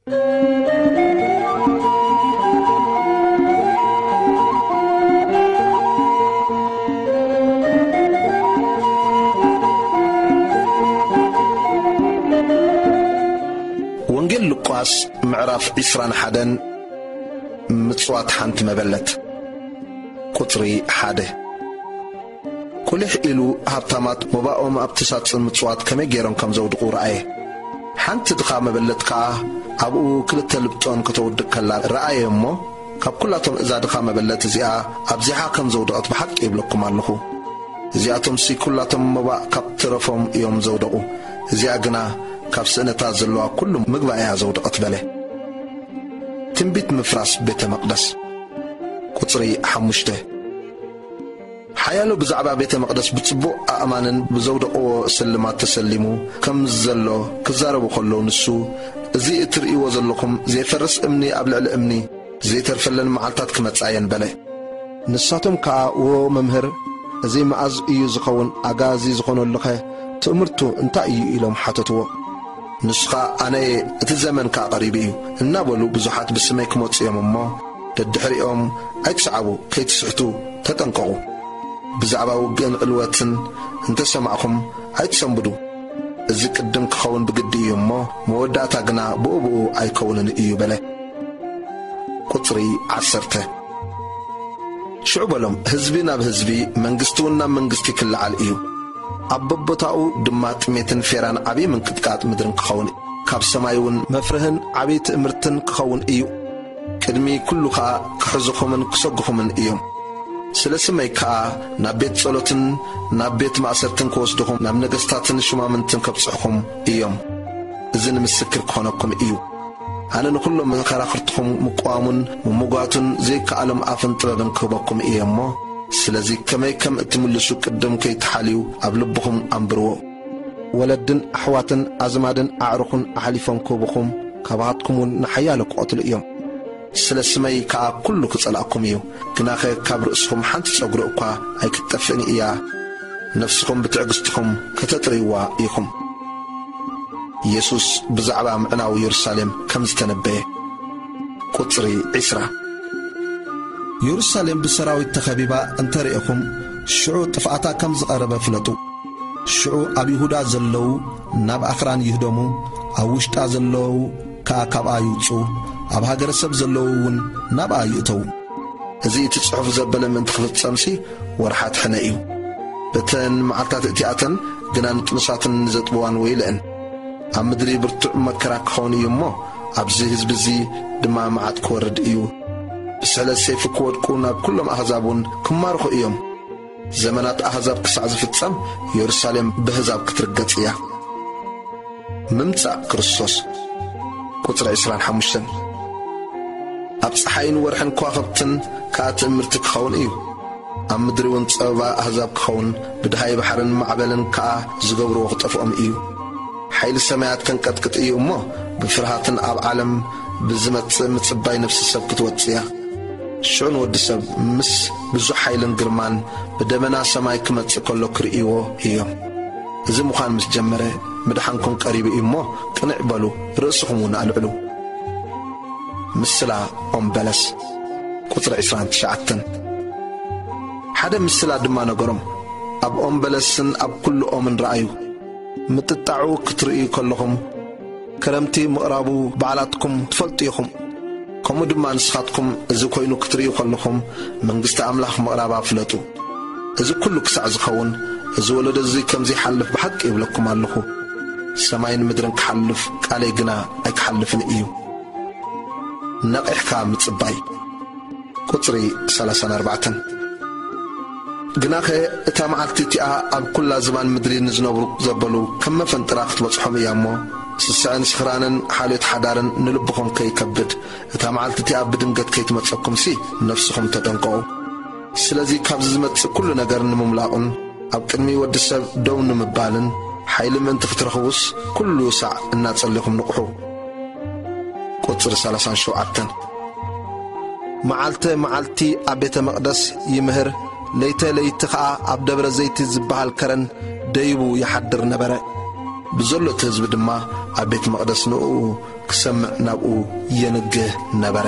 ወንጌል ሉቃስ ምዕራፍ ዕስራን ሓደን። ምጽዋት ሓንቲ መበለት። ቁጽሪ ሓደ። ቁሊሕ ኢሉ ሃብታማት መባኦም ኣብቲ ሳጽን ምጽዋት ከመይ ገይሮም ከም ዘውድቑ ረኣየ። ሓንቲ ድኻ መበለት ከኣ ኣብኡ ክልተ ልብጦን ከተውድቕ ከላ ረኣየ እሞ፣ ካብ ኩላቶም እዛ ድኻ መበለት እዚኣ ኣብዚሓ ከም ዘውደቐት ብሓቂ ይብለኩም ኣለኹ። እዚኣቶምሲ ኩላቶም መባእ ካብ ትረፎም እዮም ዘውደቑ፣ እዚኣ ግና ካብ ስእነታ ዘለዋ ኩሉ ምግባ እያ ዘውደቐት በለ። ትንቢት ምፍራስ ቤተ መቕደስ። ቁጽሪ ሓሙሽተ። ሓያሎ ብዛዕባ ቤተ መቕደስ ብጽቡቕ ኣእማንን ብዘውደቕዎ ስልማት ተሰሊሙ ከም ዘሎ ክዛረቡ ከለዉ፣ ንሱ፣ "እዚ እትርእይዎ ዘለኹም ዘይፈርስ እምኒ ኣብ ልዕሊ እምኒ ዘይተርፈለን መዓልታት ክመጻ እየን" በለ። ንሳቶም ከኣ፣ "እወ መምህር፣ እዚ መኣዝ እዩ ዝኸውን? ኣጋዚ ዝኾነሉኸ ትእምርቱ እንታይ እዩ?" ኢሎም ሓተትዎ። ንሱ ኸኣ፣ "ኣነ እየ፣ እቲ ዘመን ከኣ ቀሪቡ እዩ" እናበሉ ብዙሓት ብስመይ ክመጹ እዮም እሞ፣ ደድሕሪኦም ኣይትስዓቡ፣ ከይትስሕቱ ተጠንቀቑ። ብዛዕባ ውግእን ዕልወትን እንተሰማዕኹም ኣይትሰንብዱ። እዚ ቅድም ክኸውን ብግዲ እዩ እሞ፣ መወዳእታ ግና ብኡ ብኡ ኣይከውንን እዩ በለ። ቁጽሪ ዓሰርተ። ሽዑ በሎም፣ ህዝቢ ናብ ህዝቢ፣ መንግስቲ እውን ናብ መንግስቲ ክለዓል እዩ። ኣብ በቦታኡ ድማ ጥሜትን ፌራን ዓብዪ ምንቅጥቃጥ ምድርን ክኸውን፣ ካብ ሰማይ እውን መፍርህን ዓብዪ ትእምርትን ክኸውን እዩ። ቅድሚ ኩሉ ኸኣ ክሕዙኹምን ክሰጉኹምን እዮም። ስለ ስመይ ከኣ ናብ ቤት ጸሎትን ናብ ቤት ማእሰርትን ክወስዱኹም፣ ናብ ነገስታትን ሹማምንትን ከብጽሑኹም እዮም። እዚ ንምስክር ክኾነኩም እዩ። ኣነ ንኹሎም መኸራኽርትኹም ምቅዋሙን ምምጓቱን ዘይከኣሎም ኣፍን ጥበብን ክህበኩም እየ እሞ፣ ስለዚ ከመይ ከም እትምልሱ ቅድም ከይትሓልዩ ኣብ ልብኹም ኣንብርዎ። ወለድን ኣሕዋትን ኣዝማድን ኣዕሩኽን ኣሕሊፎም ክህቡኹም፣ ካባኻትኩም እውን ንሓያሎ ክቐትሉ እዮም። ስለ ስመይ ከኣ ኩሉ ክጸልኣኩም እዩ። ግናኸ ካብ ርእስኹም ሓንቲ ጸጉሪ እኳ ኣይክትጠፍእን እያ። ነፍስኹም ብትዕግስትኹም ከተጥርይዋ ኢኹም። ኢየሱስ ብዛዕባ ምዕናው የሩሳሌም ከም ዝተነበየ። ቁጽሪ ዕስራ። የሩሳሌም ብሰራዊት ተኸቢባ እንተ ርኢኹም፣ ሽዑ ጥፍኣታ ከም ዝቐረበ ፍለጡ። ሽዑ ኣብ ይሁዳ ዘለዉ ናብ ኣኽራን ይህደሙ፣ ኣብ ውሽጣ ዘለዉ ከኣ ካብኣ ይውጽኡ፣ ኣብ ሃገረ ሰብ ዘለዉ እውን ናብኣ ይእተዉ። እዚ እቲ ጽሑፍ ዘበለ ምእንቲ ክፍጸምሲ ወርሓት ሕነ እዩ። በተን መዓልታት እቲኣተን ግና ንጥኑሳትን ንዘጥብዋን ወይለአን። ኣብ ምድሪ ብርቱዕ መከራ ክኸውን እዩ እሞ፣ ኣብዚ ህዝቢ እዚ ድማ መዓት ክወርድ እዩ። ብስሕለት ሰይፊ ክወድቁ፣ ናብ ኩሎም ኣህዛብ እውን ክማርኹ እዮም። ዘመናት ኣህዛብ ክሳዕ ዝፍጸም፣ የሩሳሌም ብኣህዛብ ክትርገጽ እያ። ምምጻእ ክርስቶስ። ቁጽሪ ዕስራን ሓሙሽተን። ኣብ ጸሓይን ወርሕን ከዋኽብትን ከኣ ትእምርቲ ክኸውን እዩ። ኣብ ምድሪ እውን ጸበባ ኣህዛብ ክኸውን፣ ብድሃይ ባሕርን ማዕበልን ከኣ ዝገብርዎ ክጠፍኦም እዩ። ሓይሊ ሰማያት ከንቀጥቅጥ እዩ እሞ፣ ብፍርሃትን ኣብ ዓለም ብዝመጽእ ምጽባይ ነፍሲ ሰብ ክትወጽእ እያ። ሽዑ ንወዲ ሰብ ምስ ብዙሕ ሓይልን ግርማን ብደመና ሰማይ ክመጽእ ከሎ ክርእይዎ እዮም። እዚ ምዃን ምስ ጀመረ፣ ምድሓንኩም ቀሪቡ እዩ እሞ፣ ቅንዕ በሉ፣ ርእስኹም እውን ኣልዕሉ። ምስላ ኦም በለስ። ቁጽሪ ዕስራን ትሽዓተን። ሓደ ምስላ ድማ ነገሮም። ኣብ ኦም በለስን ኣብ ኩሉ ኦምን ረኣዩ። ምጥጣዑ ክትርእዩ ከለኹም፣ ክረምቲ ምቕራቡ ባዕላትኩም ትፈልጡ ኢኹም። ከምኡ ድማ ንስኻትኩም እዚ ኮይኑ ክትርእዩ ከለኹም፣ መንግስቲ ኣምላኽ ምቕራባ ፍለጡ። እዚ ኩሉ ክሳዕ ዝኸውን፣ እዚ ወለዶ እዚ ከም ዘይሓልፍ ብሓቂ ይብለኩም ኣለኹ። ሰማይን ምድርን ክሓልፍ፣ ቃለይ ግና ኣይክሓልፍን እዩ። ነቒሕካ ምጽባይ። ቁጽሪ ሰላሳን ኣርባዕተን። ግናኸ እታ መዓልቲ እቲኣ ኣብ ኩላ ዝባን ምድሪ ንዝነብሩ ዘበሉ ከም መፈንጥራ ክትበጽሖም እያ እሞ፣ ስስዐን ስኽራንን ሓልዮት ሓዳርን ንልብኹም ከይከብድ፣ እታ መዓልቲ እቲኣ ብድንገት ከይትመጸኩምሲ ነፍስኹም ተጠንቀቑ። ስለዚ ካብዚ ዝመጽእ ኩሉ ነገር ንምምላቑን ኣብ ቅድሚ ወዲ ሰብ ደው ንምባልን ሓይሊ ምእንቲ ክትረኽቡስ፣ ኩሉ ሳዕ እናጸለኹም ንቕሑ። ቁጽሪ ሰላሳን ሸውዓተን። መዓልተ መዓልቲ ኣብ ቤተ መቕደስ ይምህር፣ ለይተ ለይቲ ኸኣ ኣብ ደብረ ዘይቲ ዝበሃል ከረን ደይቡ ይሓድር ነበረ። ብዘሎ እቲ ህዝቢ ድማ ኣብ ቤት መቕደስ ንእኡ ክሰምዕ ናብኡ የንግህ ነበረ።